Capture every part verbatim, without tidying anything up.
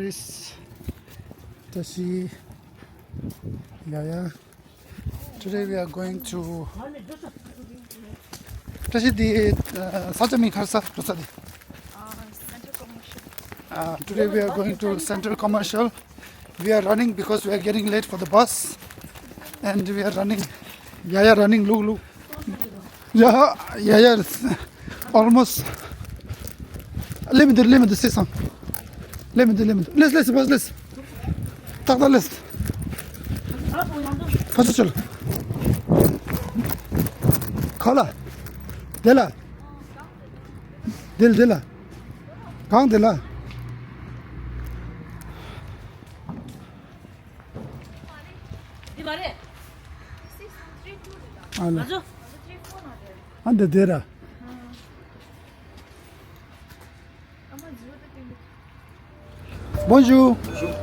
This Tashi, yeah, yeah. Today we are going to Tashi, the uh, Sacha Mikharsa Prasadi. Uh, Central Commercial. Uh, today we are going to Central Commercial. We are running because we are getting late for the bus, and we are running. Yeah, yeah, running. Look, look. Yeah, yeah, yeah. Almost. Let me do, let me do, say some. Let me do, let me do. Let's, let's, let's, let's. Tak, tak, let's. Pasu chal. Khala. Dela. Del, dela. Kang dela. Di mare. Ala. Ajo. Ande dera. Bonjour. Excuse.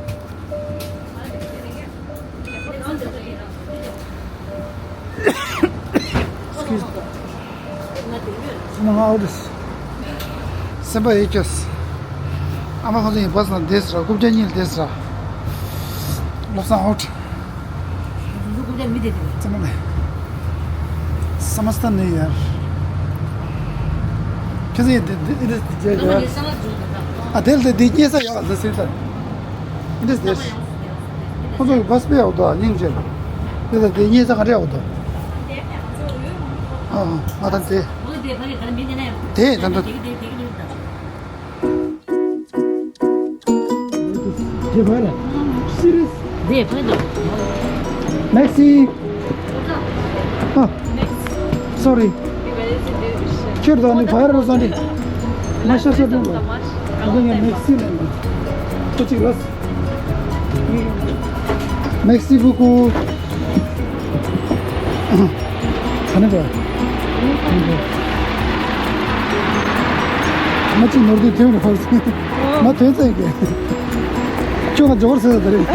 སེམས་པ་ཡེ་སྐྱོ། ཨ་མ་ཁོང་ཚོ་ཡིན་པ་སང་བསྡད་ཟེར། རྐུབ་བཀྱག་གཉིས་བསྡད་ཟེར། བློ་བཟང་ཨའོཊ། རྩེད་མོ་མེད། ས་མ་སྟན་ནི་ཡར། ཁྱེད་ཚོ་ཡིན་འདི་འདི་འདི་འདི་རྒྱལ་ཡར། ཨ་དེ་ལ་དེ་འདི་རྙེད་ས་ཡོད་ལ་འདི་སྲིད་ལ། འདི་འདི། ཁོང་ཚོ་གི་བཱས་པས་འོག་ཏུ་སྙིང་རྗེ། དེ་ལ་དེ་རྙེད་ས་ག་འདྲ་འོག་ཏུ། ཨ་ཨ་ང་དང་དེ། དེ་ད་ད། Des verres. Des verres. Merci. Ah, sorry. ཁྱོད་ད་ནི་བར་རོ་ཟ་ནི། མ་ཤ་ཤ་དེ་ལ། ཨ་ནི་merci ལ་ནི། ཁོ་ཅིག་ལ། Merci beaucoup. ཨ་ནི་བ། ང་ཅིག་ནོར་དུས་ཐོན་རེ་ཧོར་སོང་། ང་ཐོན་ཚར་གི། ཁྱོད་ང་འབྱོར་ཟེར་ད་རེད།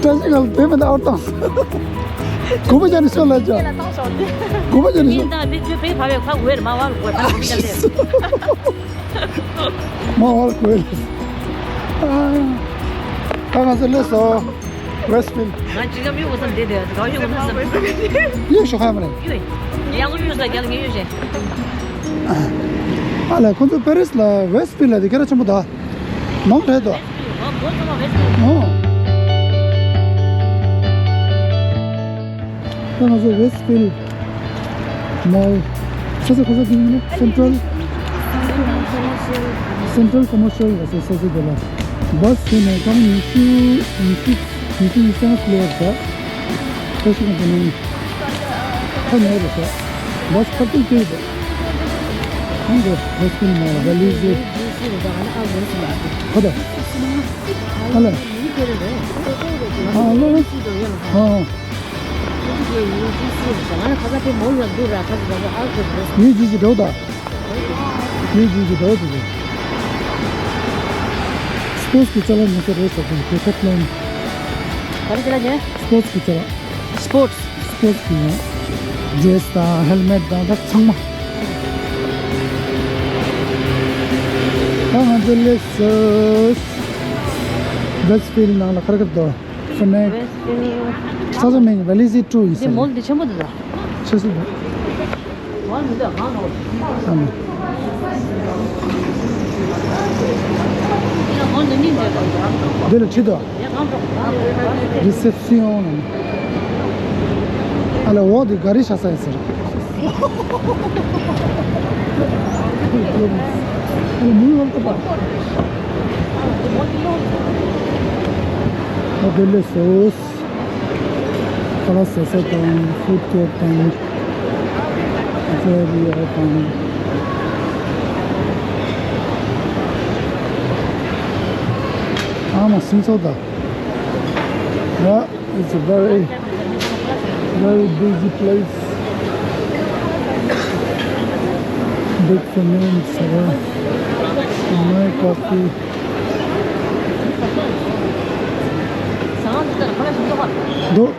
བཀྲ་ཤིས་སྒང་ལ་ཐོན་མེད་ན་ཨར་བཏང་། དགོངས་པ་བཞག་ནས་ཤོག་ལ་ཅག་དགོངས་པ་བཞག་ནས་ཤོག་མ་བར་གོས། ད་ང་ཚོ་སླེབས་སོང་། Westfield. ང་ཅི་ག་མི་འོ་ཙམ་བསྡད་དེ་ག་ཡོང་ན་བསམ། ཡོད་ཤོག་ཁ་མ་རེད། ཡོད། ཡང་ཡོད་ས་རྒྱ་ལ་ངས་ཡོད་བྱས། ཨ་ལ་ཁོང་ཚོ་པེ་རིས་ལ་Westfield ལ་དེ་སྐད་གྲགས་ཆེན་པོ་ད། མང་དྲགས་དོ། ཨོ། ད་ང་ཚོ་Westfield Mall། ས་ཆ་ག་ས་དེ་ཡིན་ན་Central Central Commercial ལ་སོ་ས་ཆ་དེ་ལ། བཱས་དེ་ནས་སྐར་མ་ཉི་ཤུ་ཉི་ཤུ་ཉི་ཤུ་ཉི་ཤུ་ལ་ཡོད་པ། ས་ཞིག་གི་ནང་ཁ་ནས་རེད་ཤག་བཱས་ཁ་ཐུག་དེ་རེད། ཁོང་གི་Westfield Mall ལ་ལི་ཟེར། ཁ་ད། ཨ་ལ། ཨ་ལ། ཨ། ཡུལ་ཇི་ཇི་འགྲོ་ད། ཡུལ་ཇི་ཇི་འགྲོ་ད། སྤོར་ཊི་གི་ཅ་ལག་ཉོ་ས་རེད་ཟེར་གི། ཌེ་ཁེ་ཐི་ལོན། ག་རེ་ཅ་ལག་ཉོས། སྤོར་ཊི་གི་ཅ་ལག་སྤོར་ཊི། སྤོར་ཊི་གི་ཡང་། ཌེ་རེ་སི་དང་ཧེལ་མེ་ཊི་དང་ད་ཚང་མ། ད་ང་ཚོ་སླེབས་སོང་། Westfield ནང་ལ་ཁར་ཁར་དོ། ཕུ་ནེ། ས་ཆ་མིང་ཝེ་ལི་སི་ཊུ་ཡིན་ས་རེད། འདི་མོལ་འདི་ཆེན་པོ་འདུག་ད། ཆེ་སི་འདུག་ཨ་ནི། འདི་ལ་ཁྲིད་དོ། རི་སེབ་སི་ཡོང་ནས། ཨ་ལ་འོག་འདི་ག་རེ་ཤ་ས་ཡིན་ཟེར། ཨ་ལ་མུ་ཡོང་ཐུབ་པ། ཨ་དེ་ལས་སོ། ཁ་ལག་ཟ་ས་དང་ཕུཌ་ཀོརཊ་དང་། ཨ་ཙི་རི་ཡ་དང་། ཨ་མ་སིང་ཚོགས་དང་། Yeah, it's a very, very busy place. Big for me, it's a very, my coffee. འདུག་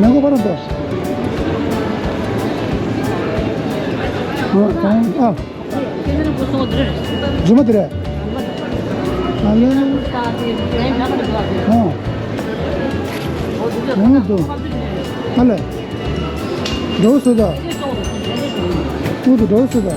མེ་འགོ་པ་རང་དོ། ཨ། རྫུན་མ་དེ་རེད། ཨ་ལེ། ཨ། འོང་དུ། ཨ་ལེ། འགྲོ་སོ་ད། འོང་དུ་འགྲོ་སོ་ད།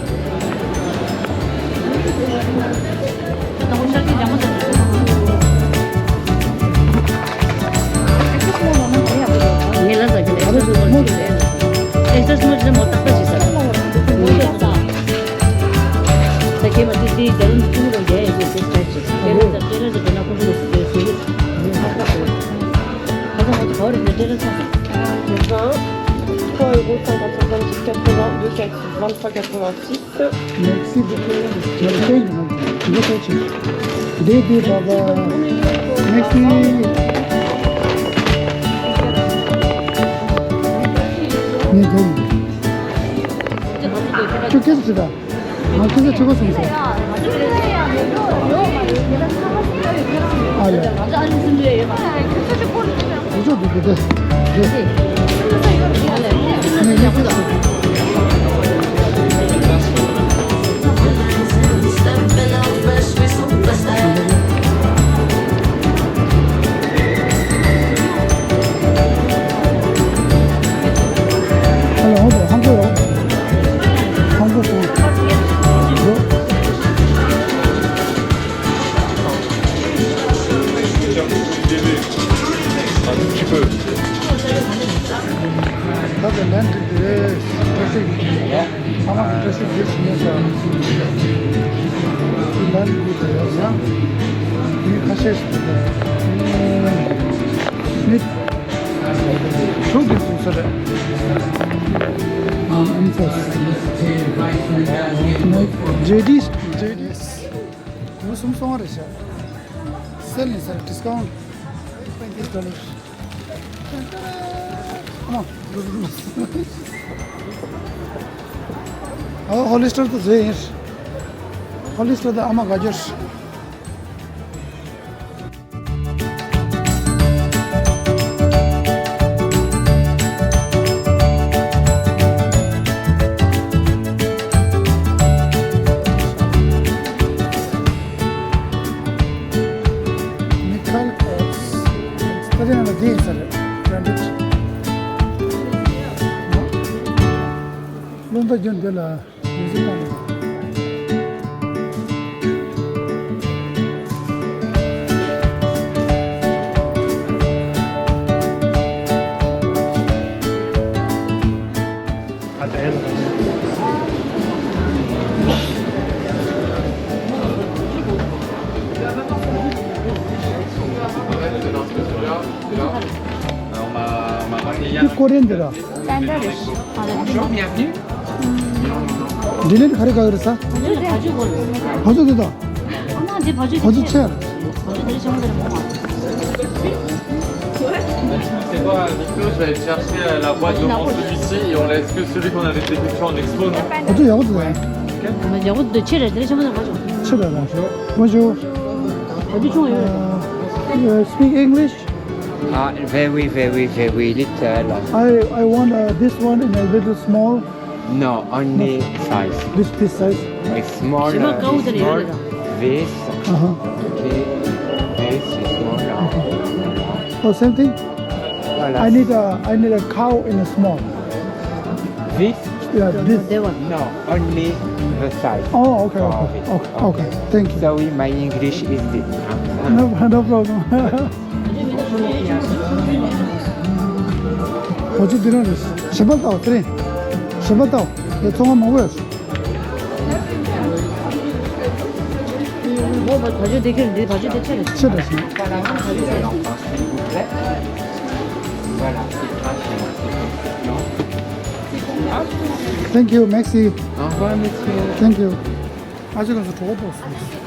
Trois euros cinquante-cinq, vingt-quatre, vingt-trois, quatre-vingt-six. Merci beaucoup. Merci. Merci. Merci, baba. Merci. Tu quest ང་ཁྱེད་ཚོ་ཆོས་པ་སོང་ཟེར། ཨ་ལས། འུ་ཚོ་འདུག་འདུག་སྟེ། ནས་ནས་ཁྱེད་ཚོ། ཨ་ལས། ཧང་གོ་ཧང་གོ་ཡོང་། ཧང་གོ་ཧང་གོ། ད་དེ་ལན་འགྲིག་རེད། བཀྲ་ཤིས་བདེ་ལེགས། ཚང་མ་གི་བཀྲ་ཤིས་བདེ་ལེགས་ཡིན་ས། ལན་འགྲིག་རེད་ཡ། མི་ཁ་ཤས་ཤིག་འདུག་གས། མི་དྲུག་གི་འདུག་ས་རེད། ཨ་ཨམ་ཚ། ཇེ་ཌི་ཇེ་ཌི། ཉི་མ་གསུམ་སོང་བ་རེད་ཤག་སེལ་ནས་ཟེར། ཌིས་ཀའུན་ཊི། ཨ་མ། ཨ། ཧོ་ལི་སི་ཊར་དུ་བཟོས་ཡིན། ཧོ་ལི་སི་ཊར་དུ་ཨ་མ་དགའ་སྐྱོར། མི་ཁལ་ཨོ་སི། ད་དེ་ནང་ལ་དེ་ཡིན་ས་རེད། བྷི་རན་ཌེཌ། རླུང་རྟ་རྒྱུན་འདི་ལ་མི་ཟི་བཏང་། འདི་ཀོ་རི་ཡན་འདི་ར། Bonjour, bienvenue. ཌི་ལི་ཊི་ག་རེ་ག་རེ་ས། བ་ཅུ་དེ་དང་། བ་ཅུ་ཆེ། C'est quoi, Victor, je vais aller chercher, euh, la boîte devant celui-ci et on laisse que celui qu'on avait détecté en expo, non ? བ་ཅུ་ཡག་པོ་འདུག་ཨ། ཡག་པོ་འདུག་ཆེ་རེད། དེ་ཆེ་མ་རེད། བ་ཅུ་ཆེ་རེད། Bonjour. བ་ཅུ་ཆུང་ཡོད་རེད། Uh, speak English? Uh, very, very, very little. I, I want, uh, this one in a little small. No, only size. This, this size. It's small, uh, it's small. This. Uh-huh. Okay. This is small. Uh-huh. Oh, same thing? Voilà. I need a, I need a cow in a small. This? Yeah, this. No, only the size. Oh, okay, okay, okay, okay. Thank you. Sorry, my English is this. No, no problem. བ་ཅུ་འདི་རང་རེད། གཞན་པ་ལྟ་དེ་རེད། གཞན་པ་ལྟ་དེ་ཚོང་ཁང་མང་པོ་ཡོད། ཨོ་བ་ཅུ་འདི་ཁྱེར། འདི་བ་ཅུ་འདི་ཆེ་རེད། ཆེ་རེད་ཟེར། Thank you, merci. Au revoir, monsieur. Thank you. ཨ་ཅེ་ལགས་སུ་གྲོགས་པོ་སོང་།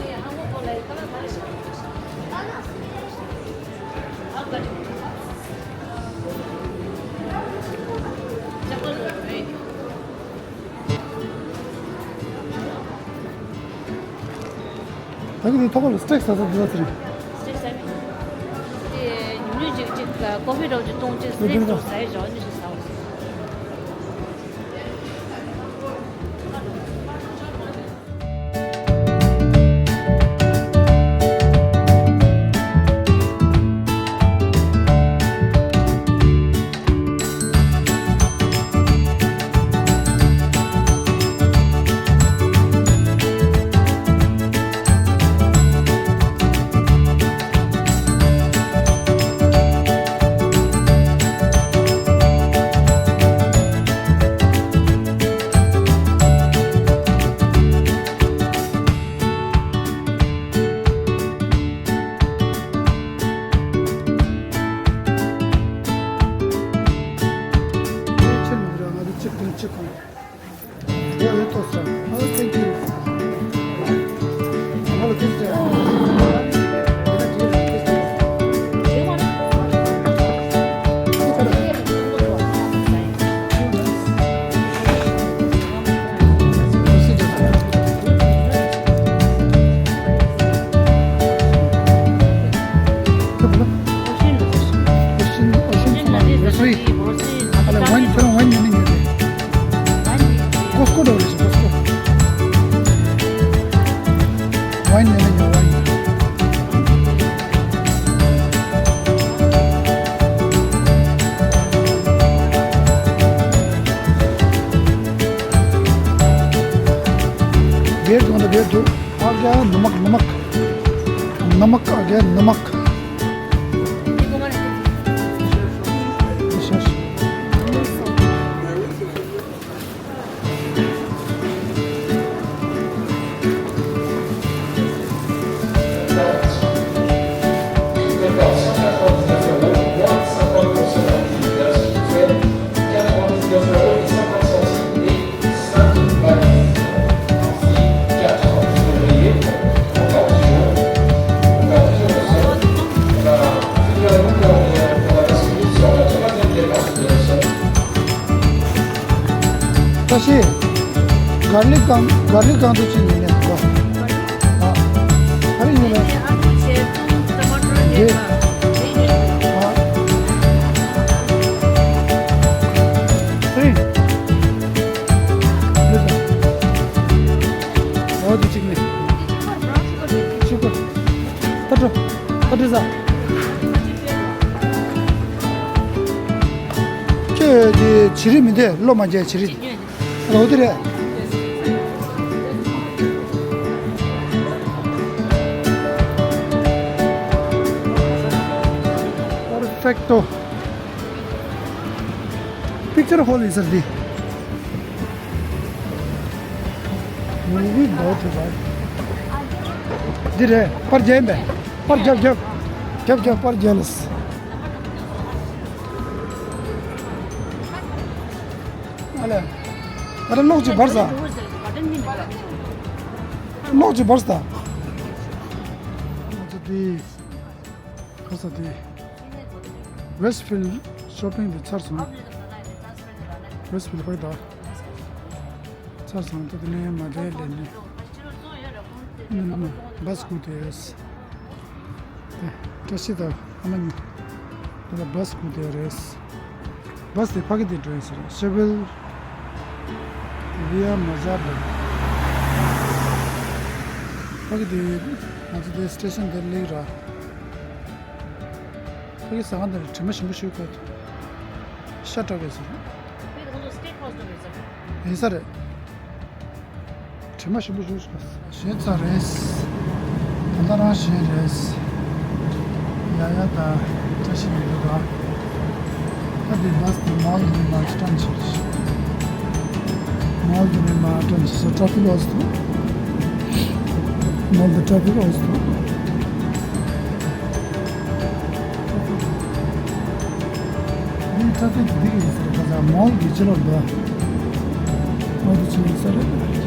ད་གི་དེ་ཐོག་ལ་སི་ཊེག་ཟ་ས་འདི་ལ་ཚེ་རིང་། སི་ཊེག་ཟ་མི། དེ་ཉུང་ཉུང་ཅིག་ཅིག་ ཀོ་ཕི་འདྲ་བོ་ཅིག་བཏུང་ཅིག་སི་ནེག་སི་འདྲ་བོ་ཟ་ཡི་རོགས་ཉིད་ཞིག་ཟ་བ། ཆེར་མི་འགྲོ། ང་ཚོ་གཅིག་དང་གཅིག་གོང་། ཡོད་ཡོད་ཏོ་སོང་། ཨོ། Thank you. ང་ལ་ཏོ་སོང་། Ocean, ocean, ocean, ocean. Wine, wine, wine. Costco འདྲ་བོ་རེད་ཤག Costco. Wine ཉོས་ན་ཉོ། Wine. བེར་འདུག་ན་བེར་འདུག་ཨ་རྒྱ་ནུ་མག་ནུ་མག་ནུ་མག་ཨ་རྒྱ་ནུ་མག་བཀྲ་ཤིས། གར་ལིག་གང་། གར་ལིག་གང་དུ་ཅིག་ཉོས་ནས་གོ། ཨ། ག་རེ་ཉོས་ནས། འདི། ཨ། ཧེ། འདི་དང་། འོ་འདི་གཅིག་ནས། ཤུ་གར། ད་འགྲོ། ད་འགྲོ་ཟ། ཁྱོད་དེ་བྱི་རིལ་མི་འདུག་སློབ་མ་རྒྱག་བྱི་རིལ། རོ་དེ་རེད། Perfecto. Picture hall is there. Movie about the right. འདི་རེད། པར་རྒྱག་ཡིན་པས། པར་རྒྱབ་རྒྱབ། རྒྱབ་རྒྱབ། པར་རྒྱག་ལས། ཨ་ལས། ཨ་རེ། གློག་ཅིག་འབར་ས། གློག་ཅིག་འབར་ས། ང་ཚོ་འདི། ག་ས་དེ། Westfield shopping དེ་ཚར་སོང་། Westfield ཕ་གི་ད། ཚར་སོང་། ད་དེ་ནས་མ་བསྡད་ལས་ནས། ཨ་ནི་ཨ་མ་བྷ་སི་སྒུག་བསྡད་ཡོད། དེ་བཀྲ་ཤིས་དང་ཨ་མ་གཉིས་དེ་ལ་བྷ་སི་སྒུག་བསྡད་ཡོད་རེད། བྷ་སི་དེ་ཕ་གི་དེ་འགྲོ་ཡོད་ཟེར། ཤེ་ཕིལ་ཝི་ཡ་མ་ཛར་ལ། ཕ་གི་དེ་ང་ཚོ་དེ་སི་ཊེ་ཤན་དེར་སླེབས་ར། ཕ་གི་ཟ་ཁང་དེར་དྲི་མ་ཞིམ་པོ་ཞིག་གོ། ཤ་སྟག་རེད་ཟེར། ཡིན་ས་རེད། དྲི་མ་ཞིམ་པོ་ཞིག་ཞིག་བཞེས་ཚར་རེད། ད་ལྟ་རང་བཞིན་རེད། ཡ་ཡ་ད་བཀྲ་ཤིས་ཡིན་འདུག་ད། ད་འདི་བྷ་སི་དེ་མོལ་དེ་མར་ཅིག་ཀྲང་ཆེ་རེད། མོལ་དེ་མར་ཀྲང་ཆེ་སོ། ཊ་ཕིག་ཨོ་སི་འདུག་མོལ་དེ་ཊ་ཕིག་ཨོ་སི་འདུག་འདི་ཊ་ཕིག་འདི་ཡིན་ཟེར། ཁ་ཚ་མོལ་གྱི་ཕྱི་ལོགས་འདུག་མོལ་དེ་ཕྱི་ཡིན་ས་རེད།